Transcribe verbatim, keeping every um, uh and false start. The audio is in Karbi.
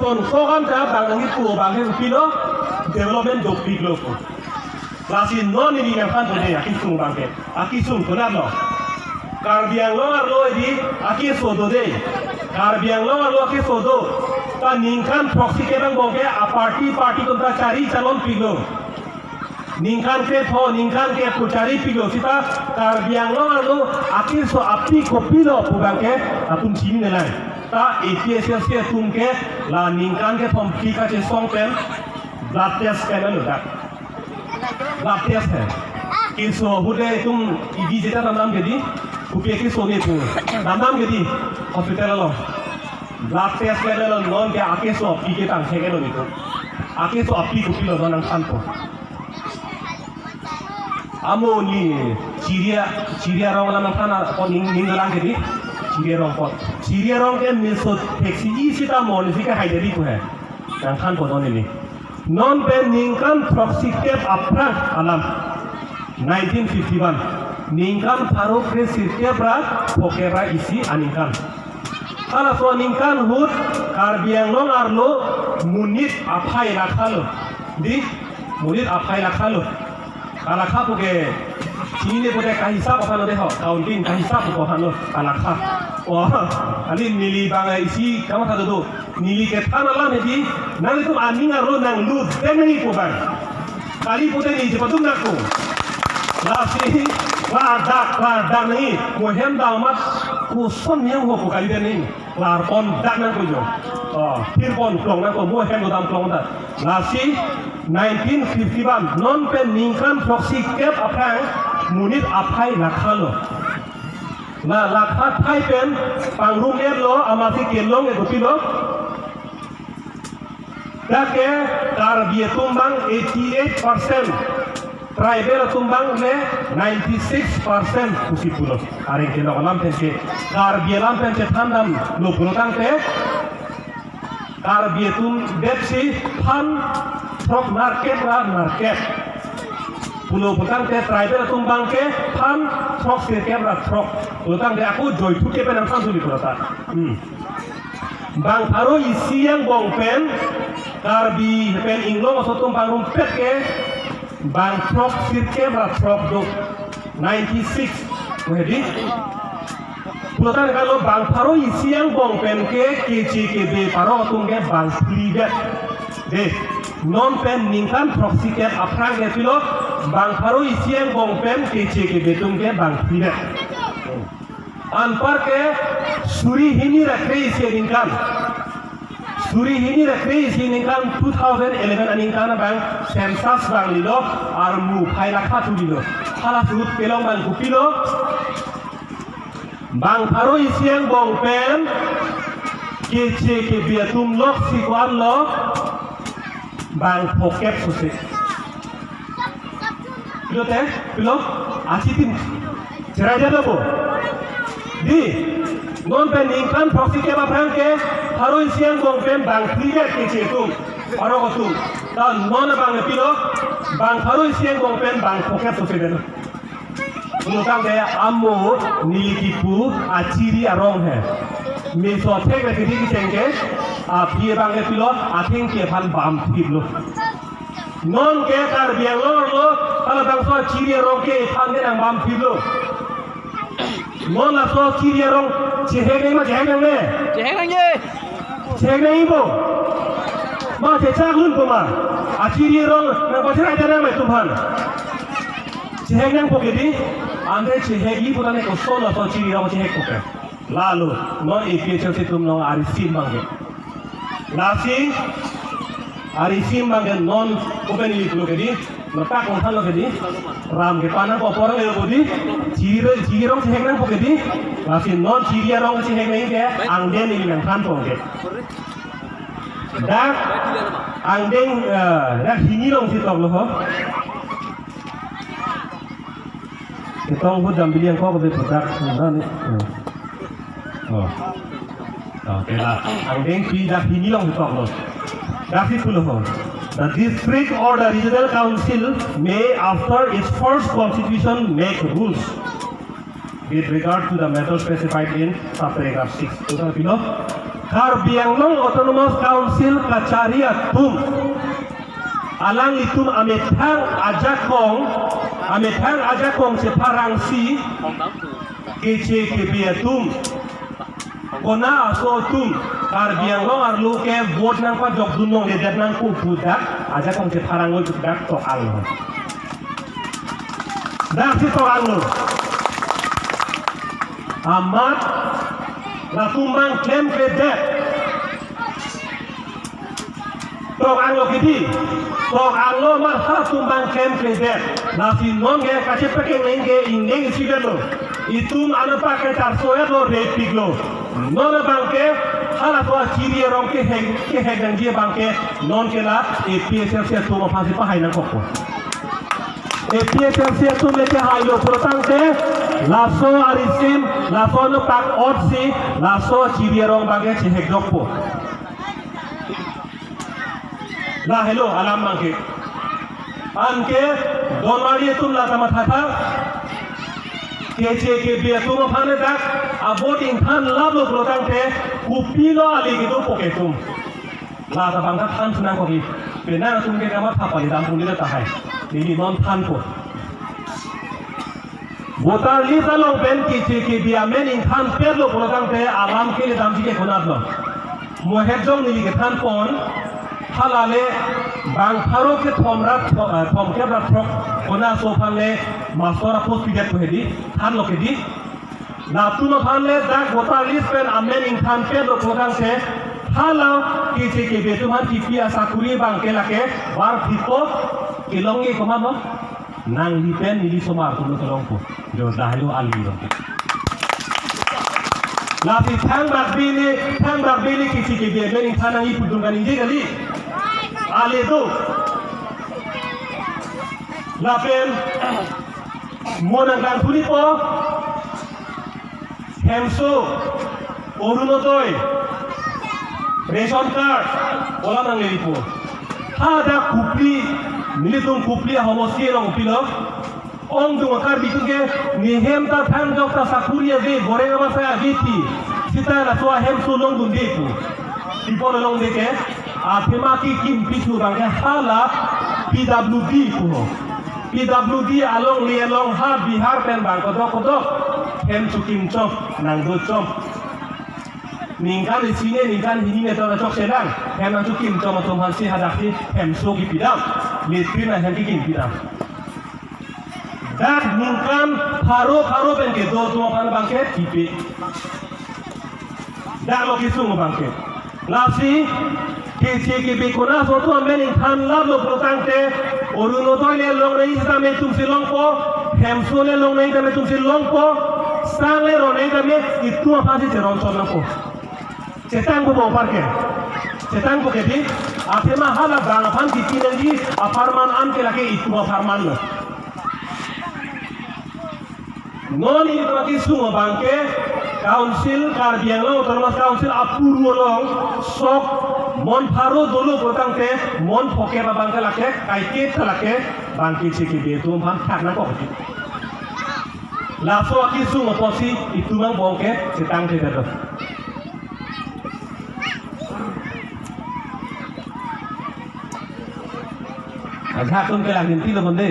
Ton kokan ta bang nangkipu abang ke kopilo, development dopiklo pu. Lasi non neli nangthanpo dei, akesung abang ke. Akesung konatlo? Karbi Anglong arlo edi akeso do dei. Karbi Anglong arlo akeso do. Ta ningkan throksi kep angbong ke aparty party atum ta chari chalonpiklo. Ningkan kre pho, ningkan kre pho charipiklo seta Karbi Anglong arlo akeso api kopilo pu abang ke latum chinine lang. Ta A P H L C atum ke la ningkan kethom aphi kachesong pen blood test klemlo dak. Blood test he. Keso ahut le itum igi jeta damdam ke dei, kopi akeso ne pu. Damdam ke dei, hospital along. Blood test klemlo, non ke akeso api ke tangthek-etlo itum. Akeso api kopilo non nangthanpo. Amo neli Chiri, Chiri arong alam nangthan apot ning, ning dolang ke dei. Chiri arong apot. Chiri arong ke meso theksi isi ta mo neli si ke haidari pu he. Nangthanpo non neli. Non pen ningkan throksi kep aphrang alam. Nineteen fifty-one. Ningkan pharo kre sirkep ra phokep ra isi aningkan. Halaso aningkan ahut Karbi Anglong arlo monit aphai lakhalo. Dei, monit aphai lakhalo. Kalakha pu ke, chinine pute kahisap aphanlo dei ho, counting kahisap pu aphanlo, kalakha. Oh, kali neli abang isi kamatha do do. Neli kethan alam hedi, nanglitum aning arlo nanglu deng nangji pu abang. Kali pute neli chepadun nangkok. Lasi, klardak, klardak nangji, mo hem dam amat, koson nangji ho pu kali deng nangji. Klarpon dak nangkok jo. Oh, phirpon klong nangkok, mo hem dam klong dak. Lasi nineteen fifty-one, non pen ningkan throksi kep aphrang monit aphai lakhalo. La lakha aphai pen pangrum-etlo, amatsi kelong-et kopilo. Dak ke Karbi atum abang eighty-eight percent. Tribal atum abang le ninety-six percent pusi pulo. Areng kelok alam pen che, Karbi alam pen chethan damlo pulo tangte, Karbi atum detsi phan throk nerkep ra nerkep. Pulo pulo tangte tribal atum abang ke phan throk sirkep ra throk. Pulo tangte ako joithu ke pen nangthan suli pulo ta. Hmm. Bang pharo isi angbong pen Karbi pen Inglong aso atum pangrumpet ke bang throk sirkep ra throk do. Ninety-six. Wahedi. Pulo tangte kalo bang pharo isi angbong pen ke keche kebe pharo atum ke bang phli det. Dei, non pen ningkan throksi kep aphrang ke pilo, bang pharo isi angbong pen keche kebe atum ke bang phli det. Anpar ke suri hini ra kre isi aningkan. Suri hini ra kre isi aningkan two thousand eleven aningkan abang census vanglilo, armu phai lakha thulilo. Halaso ahut kelong abang kopilo. Bang pharo isi angbong pen keche kebe atum loksi ko-anlo, bang phokep sose. Pilo te, pilo, achitin. Cherai jalo bo. Dei, non pen ningkan throksi kep aphrang ke pharo isi angbong pen bang phli det keche atum, pharo atum. Ta non abang pilo, bang pharo isi angbong pen bang phokep sose det. Pulo tangte amo neli kipu a Chiri arong he. Meso thek ra kedi kecheng ke, aphi abang ke pilo, athengpi aphan bamphitlo. Non ke Karbi Anglong arlo, halabangso Chiri arong ke iphan ke nangbamphitlo. Non laso Chiri arong chehek nangji ma chehek nangne? Chehek nangji. Chehek nangji bo. Ma chechak lun po ma. A Chiri arong nangpacherai ta nang ma itum aphan. Chehek nangpo ke dei, ante chehekji putangte koson laso Chiri arong chehekpo ke. Lalo, non A P H L C atum along arisim abang ke. Lasi, arisim abang ke non open ili pulo ke dei, ladak kongthanlo ke dei, ram ke panang kopor le ko dei, Chiri, Chiri arong chehek nangpo ke dei, lasi non Chiri arong chehek nangji ke, angdeng ili nangthanpo ke. Dak, angdeng, eh, dak hini alongsi toklo ho. Ketong ahut dam bili angkok ave pudak. Nah, ni. Oh. Oh, okay la. Angdengpi dak hini along toklo. Dak si pulo ho. The district or the regional council may, after its first constitution, make rules with regard to the matter specified in subparagraph six. Total pilo. Karbi Anglong Autonomous Council kachari atum, alanglitum amethang ajakong, amethang ajakong chepharangsi, keche kebe atum, kona aso atum Karbi Anglong arlo ke vote nangpajokdun longledet nangkok pu dak ajakong chepharang oi dak tok-anglo. Daksi tok-anglo. Amat latum abang klemkledet. Tok-anglo kedi. Tok-anglo amat halatum abang klemkledet. Lasi non ke kachepakeng neng ke ingdeng isi lo. Itum anapak ke charso-etlo, repiklo. Non abang ke halaso achiri arong kehek, kehek nangji abang ke non ke la A P H L C atum aphansi pahai nangkokpo. A P H L C atum le kehailo pulotangte laso arisim, laso anapak otsi, laso achiri arong abang ke chehekjokpo. Lahelo alam abang ke. Anke donmari atum la kamathatha. Keche kebe atum aphan dak a-vote ingthan laplo pulotangte kopilo ali kedo poke atum. La ta abang ta than si nangkok, penang atum ke kamatha pali dam puni ta tahai. Neli non thanpo. Voter list along pen keche kebe amen ingthan petlo pulotangte alam ke le damji ke konatlo. Mo het jong neli kethanpon, halale bang pharo kethom ra tho-, eh, thomkep ra throk, kona aso aphan le master a-post pidet pu hedi, thanlo kedi. Latum aphan le dak voter list pen amen ingthan petlo pulotangte, hala keche kebe atum aphan kipi asakuri abang ke lake bar hipo kelong ye komatlo. Nangli pen neli somar atumlo kelongpo. Jo dahelo ali lo. Lasi thangbak bini, thangbak bini keche kebe amen ingthan nangji pudun kaningje kali. Ali do. Lapen mo nangkang thulipo. Hemso, Orunodoi, ration card, ola nanglelipo. Hadak Kopili, nelitum Kopili ahomosti along kopilo. Ongdung a-Karbi atum ke, ne hem ta thangjok ta sakuri ave, goreng amasa ave ti. Seta laso ahemso longdunde pu. Pi apot longde ke, athema kekimpi thu abang ke hala P W D pu ho. P W D alongle along ha Bihar pen bang kodok kodok hem chokimchom nangdochom. Ningkan isi ne, ningkan hini ne ta chokche lang. Hem nangchokimchom atum aphansi hadak si hemso kipidam. Latrine ahem kekim pidam. Dak ningkan pharo pharo pen kedo atum aphan abang ke kipi. Dak lo kesung abang ke. Lasi, keche kebe kona aso atum amen ingthan laplo pulotangte, Orunodoi le longnangji sitame itum si longpo, hemso le longnangji tame itum si longpo, sang le ronnangji tame itum aphansi cheron chon nangpo. Chetangpo bo apar ke. Chetangpo kedi, athema hala bang aphan kipi nangji apharman an ke lake itum apharman lo. Non nelitum akesung abang ke Council, Karbi Anglong Autonomous Council apuru along sok mon pharo dolo pulotangte mon phokep abang ke lake, kaiket ta lake, bang keche kebe atum aphan thak nangkok. Laso akesung apotsi itum angbong ke chetangte dado. Ajak atum ke lang ninti lo bonde.